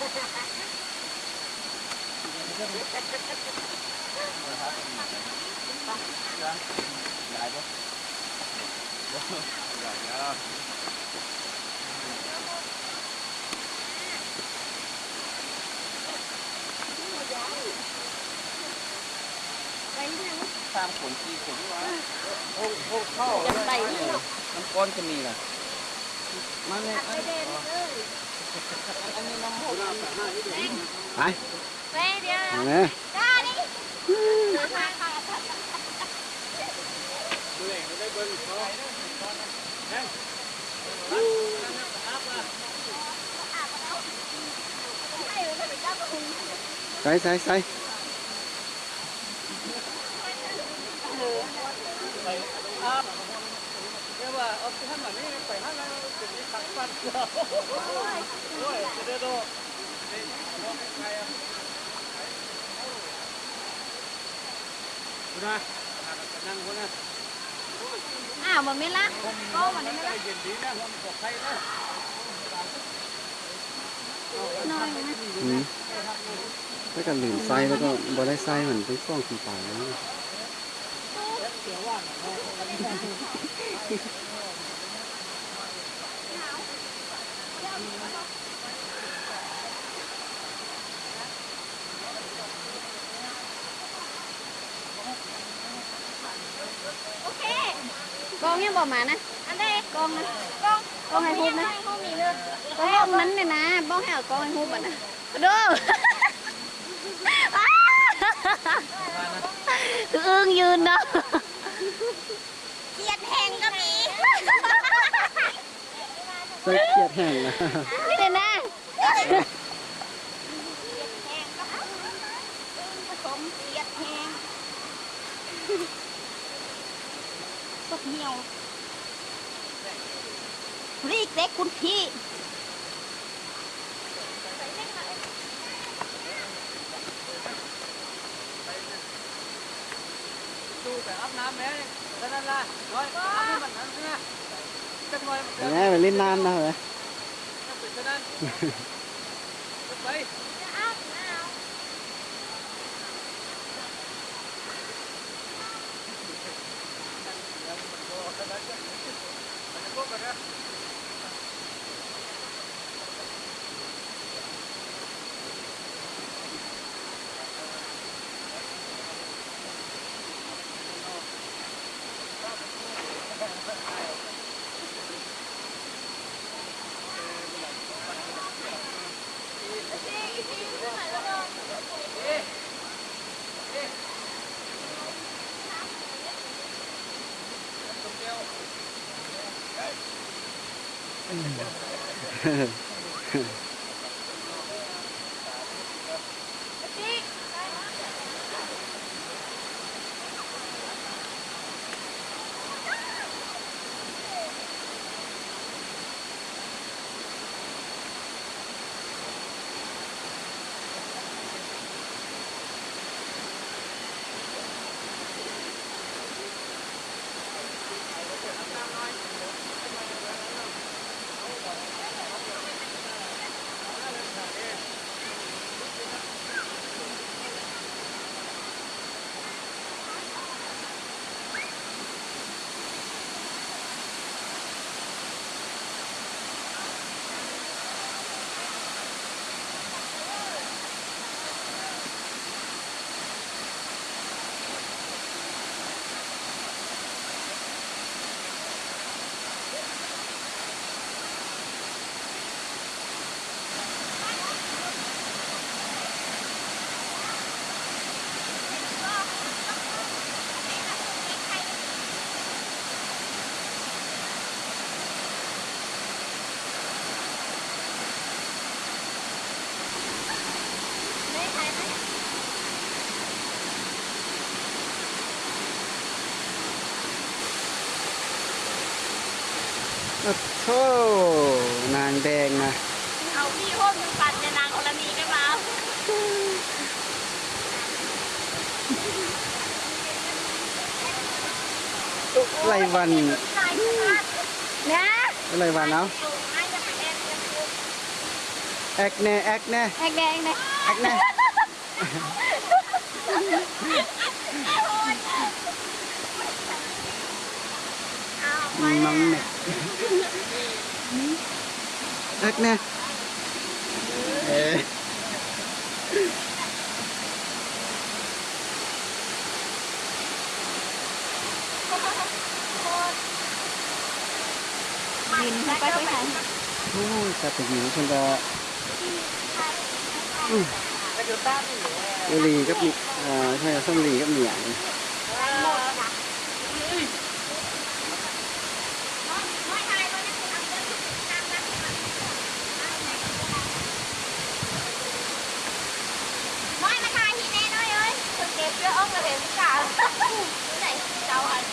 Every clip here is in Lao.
ຫຼາຍບໍ່? ສາມຄົນ ສີ່ຄົນ ຫົກຄົນ ເຂົ້າ ຈະໄປ ນ້ຳກ້ອນກໍມີນະ ມາແມ່ ອັນນີ້ນ້ຳຫົກ ໄປ ໄປ ດຽວ ມາແມ່ ໃສ່ ໃສ່ ໃສ່ ແຕ່ວ່າເອົາໄປຫັ້ນມານີ້ ໄປຫັ້ນແລ້ວຈະມີຄັກປັ່ນ ໂອ້ຍ ຈະໄດ້ດອກ ພຸ້ນນະ ນັ່ງພຸ້ນນະ ອ້າວ ບໍ່ແມ່ນລະ ກໍບໍ່ໄດ້ແມ່ນລະ ເຢັນດີນະ ຮ່ມກໍໄຄນະ ນ້ອຍນະ ອືມ ແລ້ວກໍລືມໃສ່ ແລ້ວກໍບໍ່ໄດ້ໃສ່ ມັນເປັນສອງປີປາຍແລ້ວ. ໂອເຄ ກ້ອງຍັງບໍ່ມານະ ອັນໃດ ກ້ອງນະ ກ້ອງ ກ້ອງຖ່າຍຮູບນະ ກ້ອງນັ້ນນະ ບອກໃຫ້ເອົາກ້ອງຖ່າຍຮູບຫັ້ນນະ ໂດ ອຶ້ງຢືນເນາະ ກຽດແຮງກໍມີ ໃສ່ກຽດແຮງນະ ນີ້ນະ ກຽດແຮງ ປະສົມກຽດແຮງ ສົບຫ່ຽວ ຫຼີກເດ້ຄຸນພີ່. ຕູ້ໄປອາບນ້ຳແມ້ ເທົ່ານັ້ນລະ ນ້ອຍ ອາບໃຫ້ມັນນັ້ນນະ ຈັກໜ່ອຍມັນຈະ ແມ່ໄປຫຼິ້ນນ້ຳນະ ເອີ ເປັນເທົ່ານັ້ນ ໄປ ອາບນ້ຳ. ໂອ້ໂທ ນາງແດງນະ ເຮົາມີໂຮມຢູ່ປັນຍານາງທໍລະນີກັນມາ ໄລວັນນະ ໄລວັນເອົາ. ແອັກແນ່ ແອັກແນ່ ແອັກແນ່ ແອັກແນ່ ແອັກແນ່ ມັງແນ່ ແອັກແນ່ ເອີ. ດິນເພິ່ນໄປເລີຍຫັ້ນ. ໂອ້ຍ ກະໄປຢູ່ເພິ່ນກະ ອືມ ເອີ ລີກັບ ເອີ ໃຊ່ ຊຳລີກັບເມຍ. ນ້ອຍ ມາຖ່າຍພີ້ແນ່ນ້ອຍເອີຍ ເພິ່ນເກັບເສື້ອອອກແລ້ວເຫັນກາ ໃສ່ເຈົ້າອັນ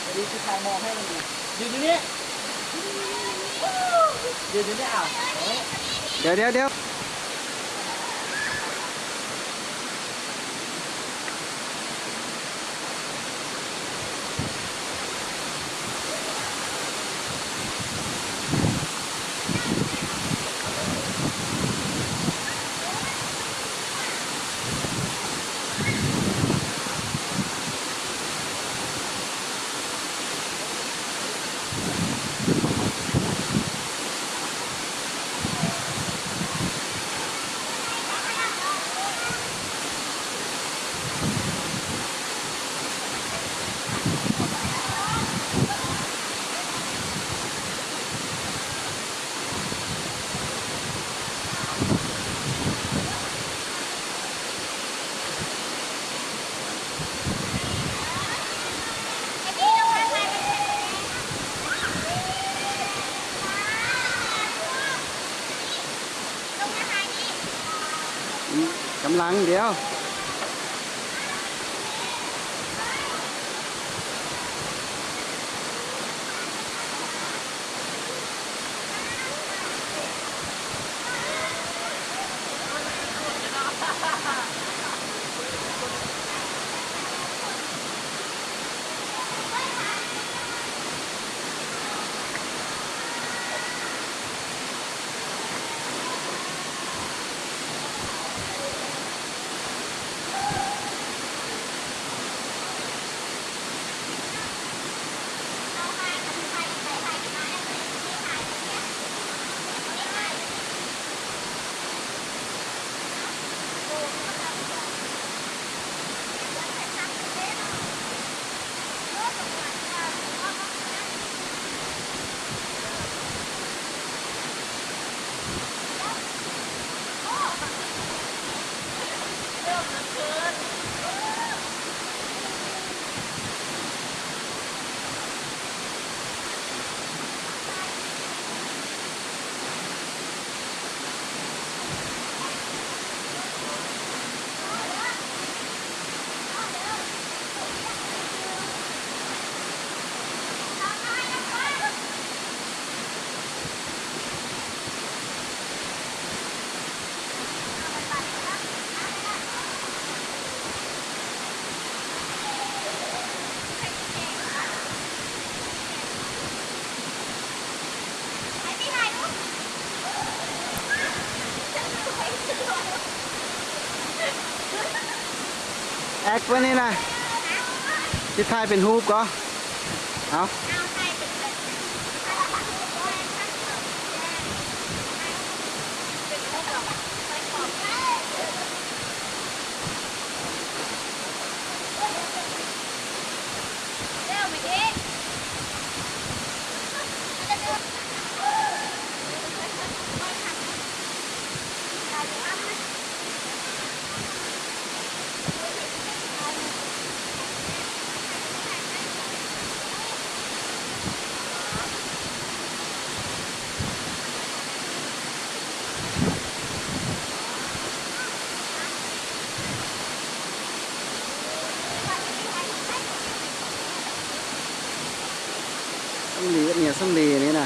ດຽວຊິຖ່າຍໝໍໃຫ້ມັນ ຢືນຢູ່ນີ້ ຢືນຢູ່ນີ້ ອ້າວ ດຽວ ດຽວ ດຽວ. ອືມ ກຳລັງ ດຽວ. ແອັກໄວ້ນີ້ນະ ຊິຖ່າຍເປັນຮູບກໍ ເອົາ. ສຳລີ ເມຍສຳລີນີ້ນະ.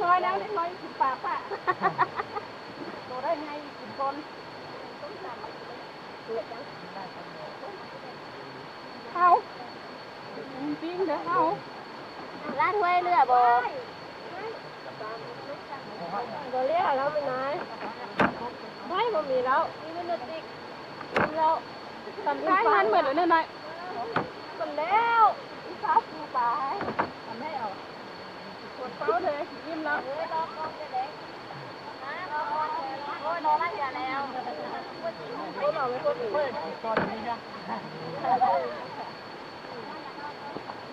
ນ້ອຍແລ້ວ ເດັກນ້ອຍກິນປາປະ ໂຕໄດ້ໃຫຍ່ກິນກ່ອນ. ເຮົາ ປີ້ງເດີເຮົາ. ລ້າງຖ້ວຍເຫຼືອບໍ່? ບໍ່ເຫຼືອແລ້ວແມ່ນາຍ. ໄວ້ ບໍ່ມີແລ້ວ ມີແຕ່ເນື້ອຕິກ. ກິນແລ້ວ ຕຳໄທມັນໝົດແລ້ວນະນ້ອຍ. ໝົດແລ້ວ ອີສາວປູປາໃຫ້ ຕຳໃຫ້ເອົາ. ປວດເປົ້າເລີຍ ອີ່ມແລ້ວ. ໂອ້ຍ ນອນຫຼາຍເທື່ອແລ້ວ. ເປີດອີກກ່ອນນີ້ຈ້ະ.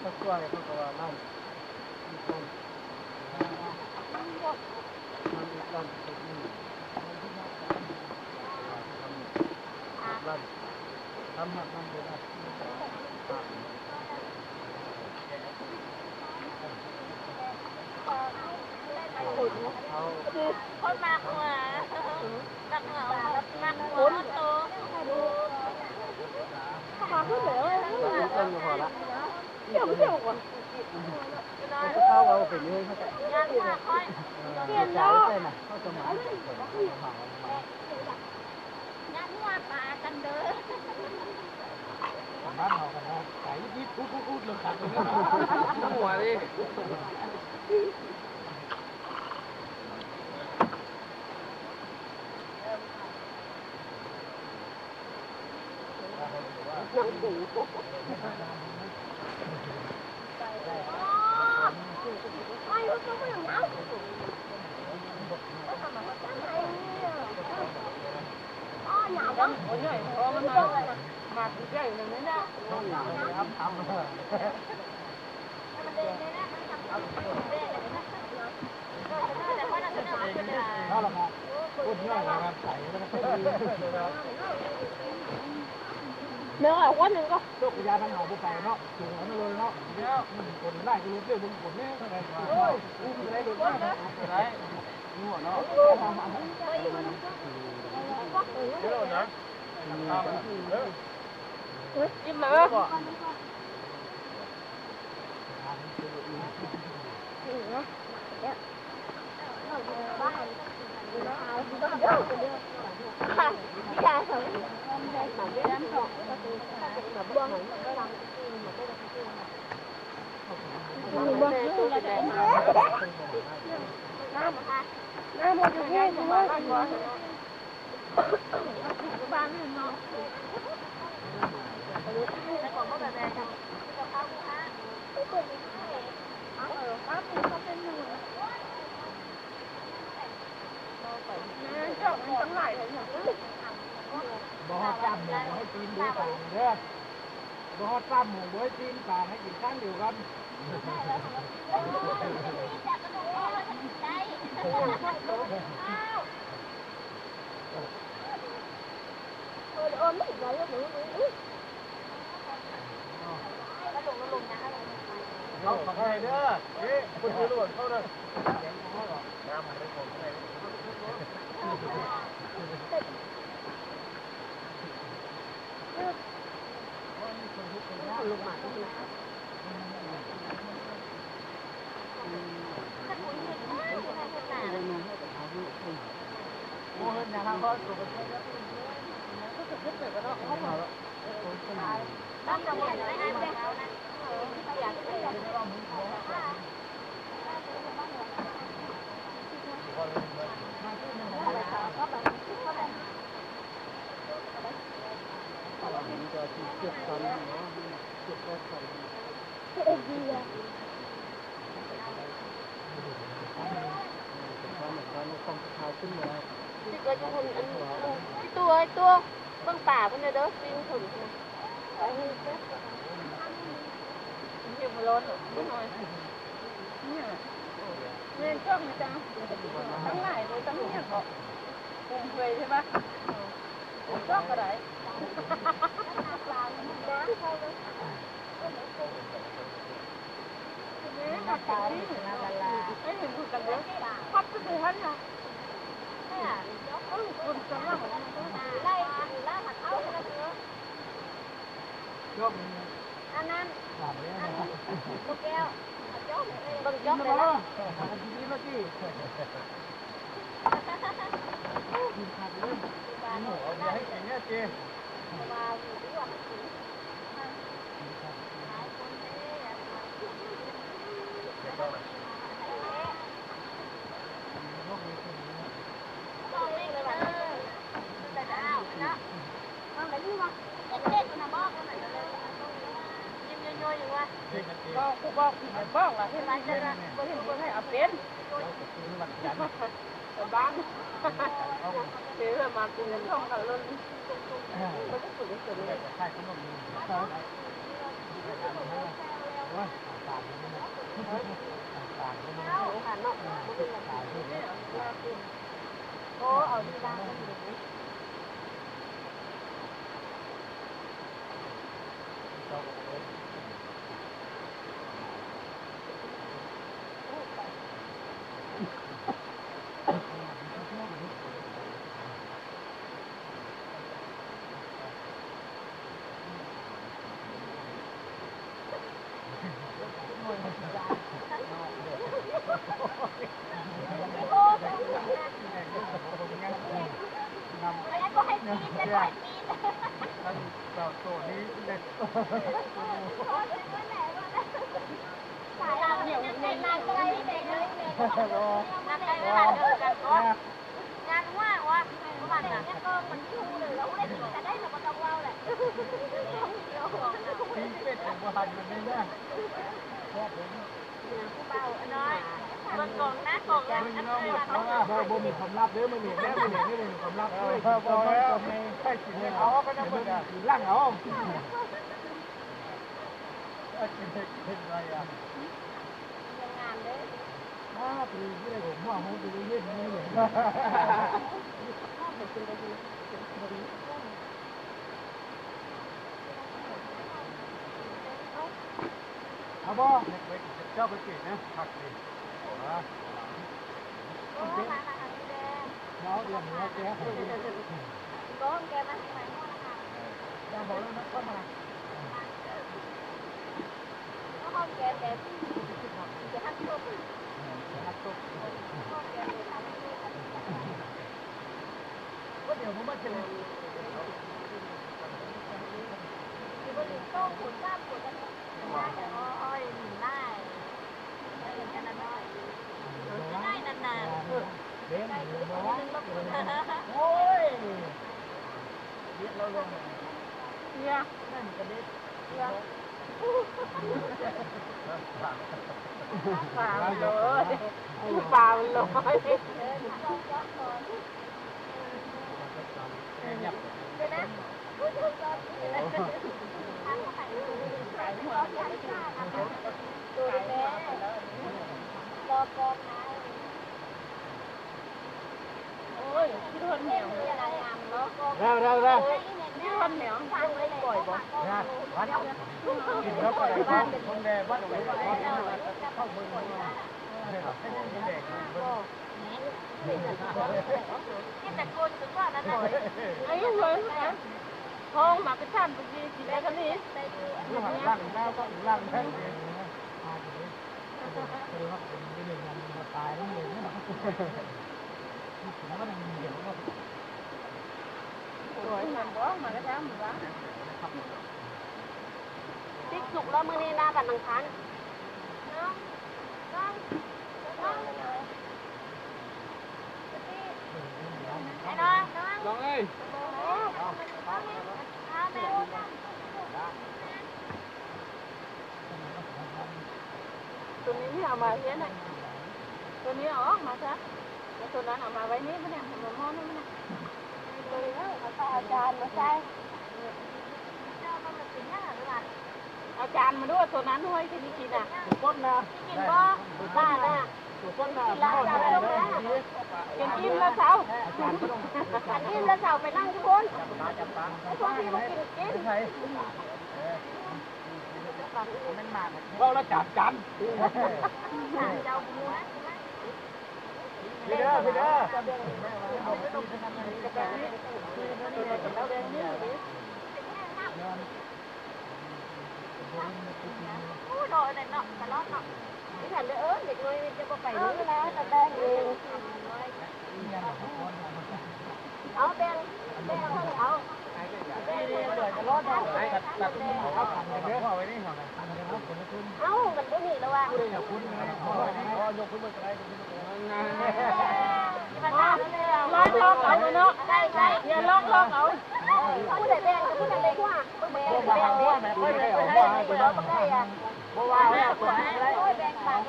ເຂົາຊ່ວຍ ເຂົາກໍວ່າລ້ານ ຄົນມັກຫົວ ມັກຫົວ ມັກຫົວໂຕ ເຂົາມາເພິ່ນເລີຍ ເຈົ້າ ເຈົ້າ ເຈົ້າ ເຂົາເອົາໄປເລີຍ ເຂົາຈະ ຢ້ານວ່າຂ້ອຍ ເອີ ເຂົາຈະໃສ່ນະ ເຂົາຈະມາ ເຂົາມາ ຢ້ານວ່າປາກັນເດີ ບ້ານເຮົາກັນນະ ໄປອີດໆ ອຸດໆ ເລີຍຄັກເລີຍ ຫົວເດ້. ແມ່ນວ່າຄົນໜຶ່ງກໍ ຕົກຢາທາງເຮົາບໍ່ໄປເນາະ ສູງເອົາເລີຍເນາະ ແລ້ວຄົນຫຼາຍກໍລົດເດ້ ເບິ່ງຄົນແດ່ ໂອ້ຍ ອຸ້ມໄດ້ລົດໄດ້ ໄດ້ ຮູ້ເນາະ ເດີນນະ ອີ່ມແລ້ວບໍ່? ບໍ່ຮອດສາມໂມງບໍ່ໃຫ້ຕີນດູປານເດີ ບໍ່ຮອດສາມໂມງບໍ່ໃຫ້ຕີນປານ ໃຫ້ກິນຂ້າງດຽວກ່ອນ. ເອົາເຂົ້າໄປເດີ ເອີ ຄົນຢູ່ລວນເຂົ້າເດີ ນ້ຳມັນໄດ້ຂອງໄປ. ພີ່ຕູ້ເອີຍ ຕູ້ ພີ່ຕູ້ເບິ່ງປາພຸ້ນແດ່ເດີ ປີນຂຶ້ນພຸ້ນນະ. ຢູ່ບໍ່ລ້ອນດອກ ບໍ່ນ້ອຍ ນີ້ແມ່ນຈ້ອງນະຈັງ ຕັ້ງຫຼາຍເລີຍ ຕັ້ງຫຍັງເກາະ ກົມເຮືອຍໃຊ່ປະ ຈ້ອງກໍໄດ້ ແມ່ນ ໄດ້ເຫັນຄືກັນເດີ ພັບໄປເລີຍຫັ້ນນະ ຄົນສະຫວັງ ໄລ່ ໄລ່ຫາເຂົາ ອັນນັ້ນ ອັນ ບໍ່ແກ້ວ ເບິ່ງຈອກໄດ້ລະ. ບອກ ກູບອກ ບອກລະ ເຫັນລະ ບໍ່ເຫັນເບິ່ງໃຫ້ເອົາເປັນ ບ້ານ ເອີ ມາກິນເງິນທອງກັນໂລດ. ໂອ້ ເອົາດີລາມັນຢູ່ເດ້. ເບິ່ງກອງໜ້າກອງຫຼັງ ບໍ່ມີຄວາມລັບເດີ ມື້ນີ້ແມ່ນ ມື້ນີ້ບໍ່ມີຄວາມລັບເດີ. ເອີ ບໍ່ແລ້ວ ໃຫ້ກິນໃຫ້ເຂົາ ເອົາໄປນຳເພິ່ນ ກິນຫຼັງເອົາ. ງາມເດ້. ເອົາບໍ່? ເຈົ້າໄປເກະນະ ຜັກນີ້. ເອົາດຽວນີ້ແກະ ບໍ່ ແກະມາໃຫ້ໃໝ່. ໂອ້ຍ ເຮັດແລ້ວລົງ ເຫຼືອ ນັ້ນກະເດັດ ເຫຼືອ ປາມັນໂລຍ ປາມັນໂລຍ. ໂອ້ຍ ຄິດຮອດແມວ ແລ້ວ ແລ້ວ ແລ້ວ ຄິດຮອດແມວ ປ່ອຍບໍ່? ກິນແລ້ວກໍໄດ້ ຄົນແດ່ ວັດໄປ ເຂົ້າເບິ່ງ ເບິ່ງແດງ ເບິ່ງ ກິນແຕ່ໂກນຈົນວ່ານັ້ນ ອາຍຸເລີຍ ທ້ອງມາເປັນທ່ານ ເມື່ອກີ້ກິນໄດ້ກໍນີ້ ຫຼັງໜ້າຫຼັງນັ້ນ. ໂອ້ຍ ມັນບໍ່ມາກະທຳວ່າ ຕິກສຸກແລ້ວມື້ນີ້ນະ ວັນອັງຄານ. ນ້ອງ ນ້ອງ ນ້ອງ ໄອ້ນ້ອງ ນ້ອງ ນ້ອງເອີຍ ເອົາ ເອົາ ເອົາແມ່ ໂຕນີ້ນີ້ເອົາມາເຮັດນະ ໂຕນີ້ເອົາອອກມາຊະ ແລ້ວໂຕນັ້ນເອົາມາໄວ້ນີ້ ມັນຍັງບໍ່ໝົດນີ້ນະ ເອົາອາຈານມາໃສ່ ເຈົ້າມັນເປັນຫຍັງ ອາຈານມາດູ ໂຕນັ້ນຫ້ອຍທີ່ນີ້ກິນນະ ກົດນະ ກິນບໍ່ ບ້ານະ ກິນອີ່ມແລ້ວເຊົາ ກິນອີ່ມແລ້ວເຊົາ ໄປນັ່ງຢູ່ພຸ້ນ ພວກທີ່ບໍ່ກິນ ກິນ. ເວົ້າລະຈານຈານ ເຈົ້າ ພີ່ເດີ ພີ່ເດີ ແບບນີ້ ແບບນີ້ ແບບນີ້. ໂອ້ ເນາະ ເນາະ ຕະຫຼອດເນາະ ນີ້ຫັ້ນເດີ. ເອີ ເດັກນ້ອຍມັນຈະບໍ່ໄປເດີ ເວລາຕະແບ່ງເອງ. ເອົາ ແບ່ງ ແບ່ງເອົາ ເອົາ ແບ່ງ ເອົາ ເອົາ ມັນບໍ່ມີແລ້ວວ່າ ລອກໆເອົາເນາະ ໄດ້ໆ ຢ່າລອກໆເອົາ ຜູ້ໃດແບ່ງ ຜູ້ນັ້ນໄດ້ຫົວ ແບ່ງ ແບ່ງ ແບ່ງ ແບ່ງ ບໍ່ວ່າ ບໍ່ວ່າ ໂອ້ຍ ແບ່ງປານ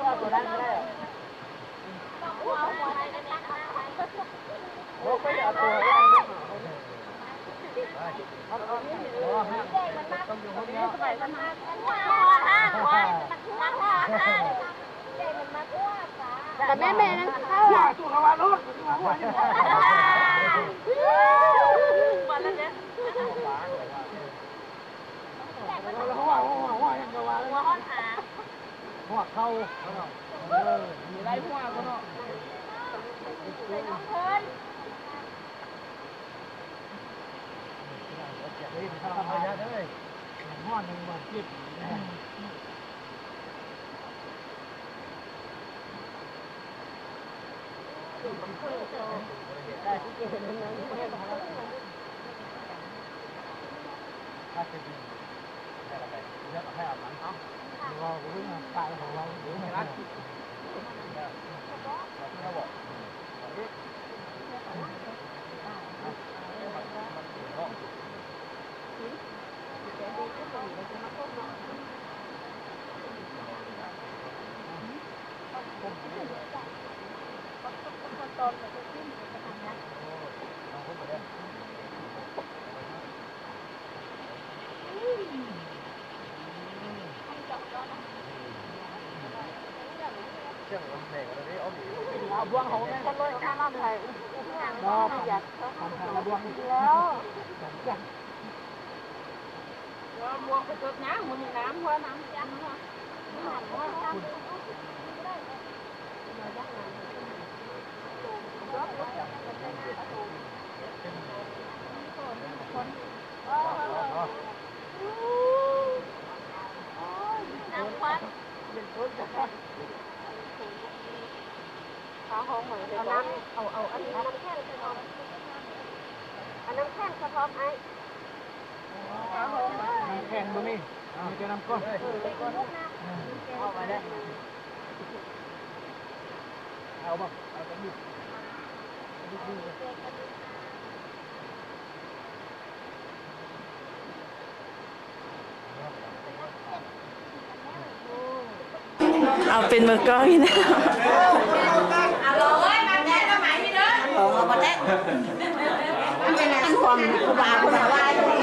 ແຕ່ແມ່ແມ່ນຳເຂົາ ຫົວເຂົ້າ ເອີ ມີຫຼາຍຫົວບໍ່ເນາະ ໃສ່ນ້ອງເພິ່ນ ເອີຍ ທຳມະຍາດເອີຍ ຮ້ອນ ຮ້ອນ ເຈັບ. ເອົານ້ຳ ເອົາ ເອົາອັນນີ້ ນ້ຳແຂງໃສ່ພ້ອມ ເອົານ້ຳແຂງໃສ່ພ້ອມອ້າຍ. ນ້ຳແຂງບໍ່ມີ ມີແຕ່ນ້ຳກ້ອນ ເອີ ເອົາໄປແລ້ວ ເອົາບໍ່ ເອົາຈັກບິດ. ເອົາເປັນເມືອງກອງນີ້ນະ ເອົາເລີຍ ມາແທ້ ມາໃໝ່ນີ້ເດີ ເອົາມາແທ້ ມັນເປັນອັນຂອງຄູບາເພິ່ນວ່າ